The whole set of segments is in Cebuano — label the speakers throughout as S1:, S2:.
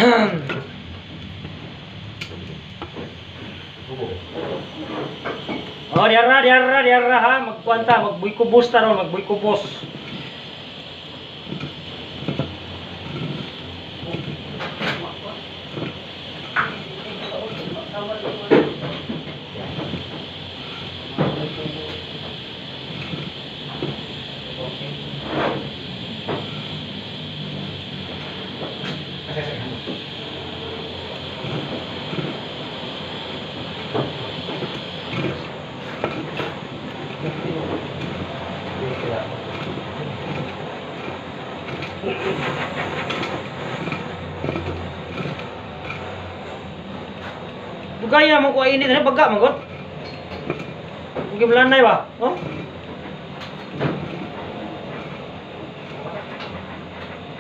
S1: Oh, diara, diara, diara ha, magkuanta, magbuykubos ta ron, magbuykubos. Dugaya mo ko init na baga man gud. Ug melanay ba? Oh?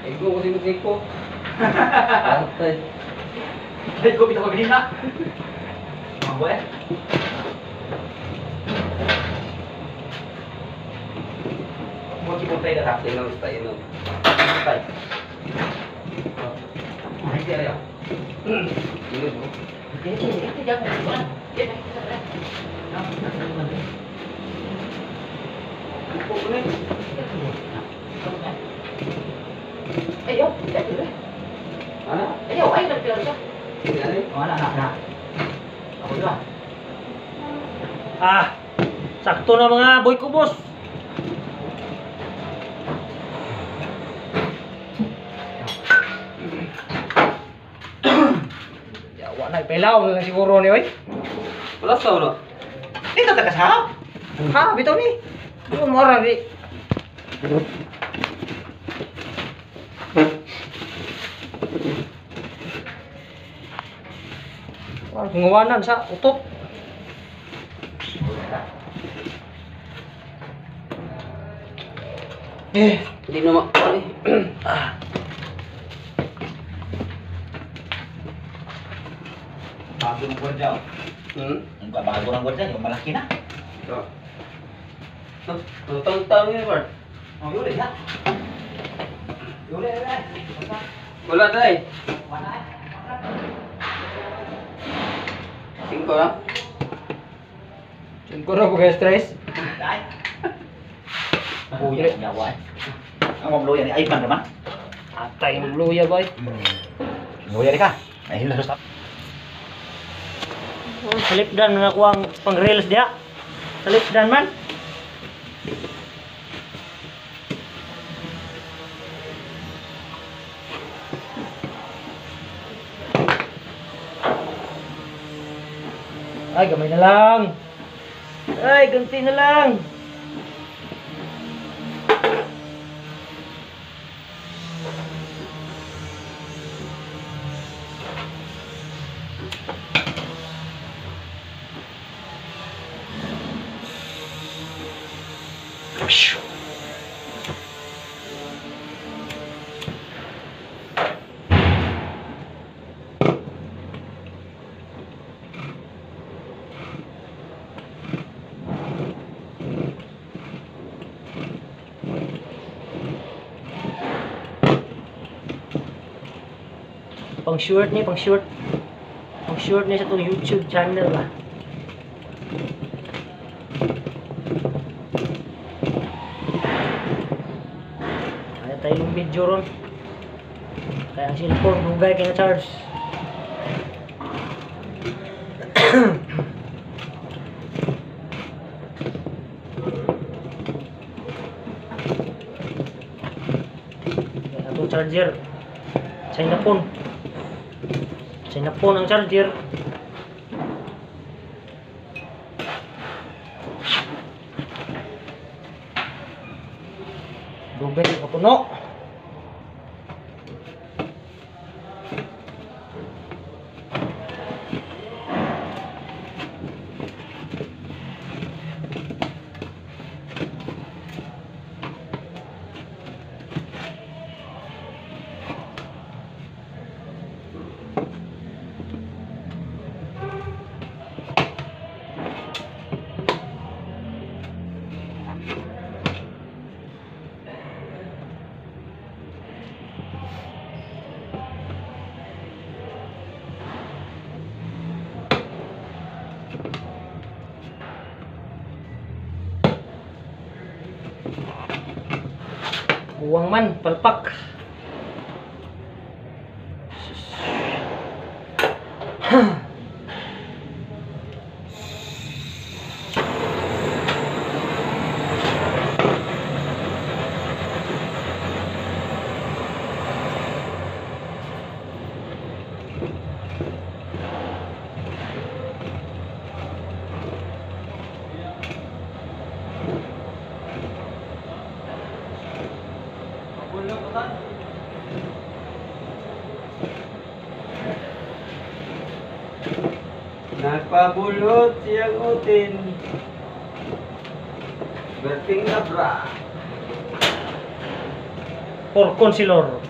S2: Ego ko si ko. Antay.
S3: Ego bitaw ko ganina. Mambo eh. Mo ki puntay na
S2: Inom sa inom.
S3: Tay. Ay, di ayo.
S2: Inom mo. Ana? Ini ani?
S1: Ah, sakto na mga boy kubos. Yawa na ipailaw na lang siguro ni oy.
S2: Wala sa ulo.
S3: Dito ta ka sa?
S1: Ha, bitaw ni. Doon mo ra di. Wah, ngawanan sa utok. Eh,
S2: Hindi na ma...
S1: ah.
S3: Bago ng gwardiya.
S2: Hmm?
S3: Ang bago ng gwardiya, yung malaki na.
S2: Ito. Tutang-tang yun, Bart.
S3: Oh, yun na. Yun na.
S2: Wala na eh.
S3: Wala eh.
S2: 5 na.
S1: 5 na ko guys, stress.
S3: Dai. Buya nyawa. Ang mamluya ni Ivan naman.
S1: Atay ng luya boy.
S3: Luya di ka. Ay hila sa.
S1: Oh, salipdan na ako ang pang reels diha. Salipdan man. Ay, gamay na lang. Ay, ganti na lang. Pang short ni, pang short. Pang short ni sa itong YouTube channel ba. Kaya tayo yung video ron. Kaya ang cellphone, hugay kaya charge. Kaya itong charger. China phone. China phone ang charger. Dugay ka puno. Kuwang man, palpak.
S2: Nagpabulot siyang utin. Berting na bra.
S1: For concealer.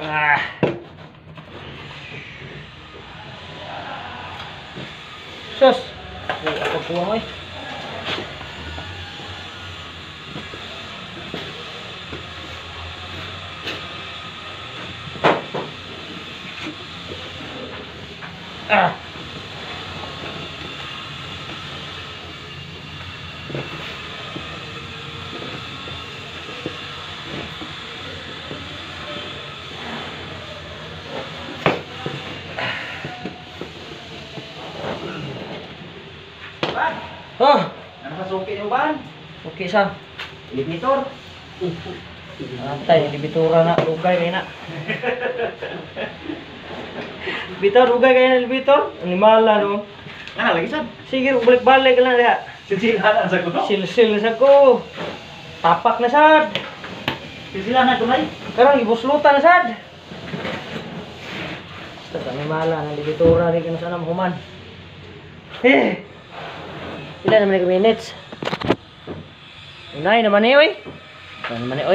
S1: Ah. Sus. Ako kuwang eh. Ah.
S3: Ban!
S1: Ah.
S3: Ano sa suki niyo, Ban?
S1: Okay sa.
S3: Elevator.
S1: Antay, elevatora na, lugay kayo na. Bitaw, lugay kayo na elevator. Animala no.
S3: Nga lagi sad.
S1: Sige, balik-balik lang diha.
S3: Silsilahan sa kuno.
S1: Silsil sa ko. Tapak na sad.
S3: Silsilahan na tunay.
S1: Karon gibuslutan na sad. Basta animala na elevatora ni kanu sana mahuman. Eh. Ilan naman ni minutes? Unay naman eh, oy. Unay naman eh, oy.